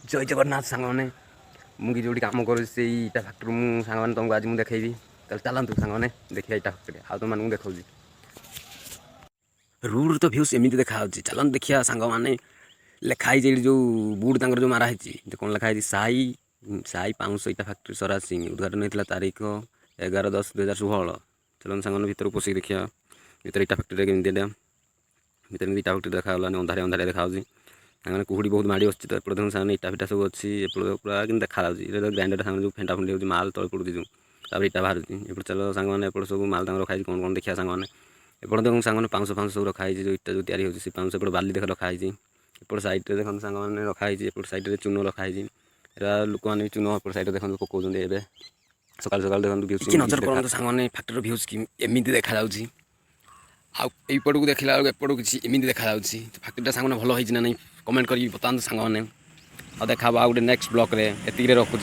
ଜୟ ଜଗନ୍ନାଥ ସାଙ୍ଗମାନେ। ମୁଁ କି ଯେଉଁଠି କାମ କରୁଛି, ସେଇ ଇଟା ଫ୍ୟାକ୍ଟ୍ରି ମୁଁ ସାଙ୍ଗମାନେ ତୁମକୁ ଆଜି ମୁଁ ଦେଖେଇବି। ତାହେଲେ ଚାଲନ୍ତୁ ସାଙ୍ଗମାନେ, ଦେଖିବା ଇଟା ଫ୍ୟାକ୍ଟ୍ରି। ଆଉ ତୁମମାନଙ୍କୁ ଦେଖାଉଛି। ରୋଡ଼ରୁ ତ ଭ୍ୟୁସ୍ ଏମିତି ଦେଖାଯାଉଛି। ଚାଲନ୍ତୁ ଦେଖିବା ସାଙ୍ଗମାନେ। ଲେଖା ହେଇଛି ଏଇଠି ଯେଉଁ ବୋର୍ଡ଼ ତାଙ୍କର ଯେଉଁ ମାରା ହେଇଛି, କ'ଣ ଲେଖା ହେଇଛି? ସାଇ ସାଇ ପାଉଁଶ ଇଟା ଫ୍ୟାକ୍ଟ୍ରି ସ୍ୱରାଜ ସିଂ, ଉଦ୍ଘାଟନ ହେଇଥିଲା ତାରିଖ 11/10/2016। ଚାଲନ୍ତୁ ସାଙ୍ଗମାନେ, ଭିତରକୁ ପଶିକି ଦେଖିବା ଭିତରେ ଇଟା ଫ୍ୟାକ୍ଟ୍ରିଟା କେମିତି। ଏଇଟା ଭିତରେ ଏମିତି ଇଟା ଫ୍ୟାକ୍ଟ୍ରି ଦେଖାଗଲାନି, ଅନ୍ଧାରିଆ ଅନ୍ଧାରିଆ ଦେଖାଯାଉଛି ସାଙ୍ଗମାନେ। କୁହୁଡ଼ି ବହୁତ ମାଡ଼ି ବସିଛି ତ। ଏପଟେ ଦେଖନ୍ତୁ ସାଙ୍ଗମାନେ, ଇଟା ଫିଟା ସବୁ ଅଛି ଏପଟେ ପୁରା କିନ୍ତୁ ଦେଖାଯାଉଛି। ଏଇଟା ଗ୍ରାଇଣ୍ଡର ସାଙ୍ଗରେ ଯେଉଁ ଫେଣ୍ଟା ଫେଣ୍ଟି ହେଉଛି, ମାଲ ତଳେ ପଡ଼ୁଛି ଯେଉଁ, ତାପରେ ଇଟା ବାହାରୁଛି। ଏପଟେ ଚାଲ ସାଙ୍ଗମାନେ, ଏପଟେ ସବୁ ମାଲ ତାଙ୍କର ରଖା ହେଇଛି। କ'ଣ କ'ଣ ଦେଖିବା ସାଙ୍ଗମାନେ। ଏପଟେ ଦେଖନ୍ତୁ ସାଙ୍ଗମାନେ, ପାଉଁଶ ଫାଉଁଶ ସବୁ ରଖା ହେଇଛି, ଯେଉଁ ଇଟା ଯେଉଁ ତିଆରି ହେଉଛି ସେ ପାଉଁଶ। ଏପଟେ ବାଲି ଦେଖ ରଖା ହେଇଛି। ଏପଟ ସାଇଡ଼୍ରେ ଦେଖନ୍ତୁ ସାଙ୍ଗମାନେ, ରଖା ହେଇଛି। ଏପଟ ସାଇଡ଼୍ରେ ଚୂନ ରଖା ହେଇଛି। ଏରା ଲୋକମାନେ ବି ଚୂନ ଏପଟ ସାଇଡ଼୍ରେ ଦେଖନ୍ତୁ ପକାଉଛନ୍ତି ଏବେ ସକାଳୁ ସକାଳୁ। ଦେଖନ୍ତୁ views। ଟିକେ ନଜର କରନ୍ତୁ ସାଙ୍ଗମାନେ, ଫ୍ୟାକ୍ଟ୍ରିର ଭ୍ୟୁଜ୍ କି ଏମିତି ଦେଖାଯାଉଛି। ଆଉ ଏଇପଟକୁ ଦେଖିଲା ବେଳକୁ ଏପଟକୁ କିଛି ଏମିତି ଦେଖାଯାଉଛି। ଫ୍ୟାକ୍ଟ୍ରିଟା ସାଙ୍ଗମାନେ ଭଲ ହେଇଛି ନା ନାହିଁ, କମେଣ୍ଟ କରିକି ବତାନ୍ତୁ ସାଙ୍ଗମାନେ। ଆଉ ଦେଖା ହବ ଆଉ ଗୋଟେ ନେକ୍ସଟ ବ୍ଲଗ୍ରେ। ଏତିକିରେ ରଖୁଛି।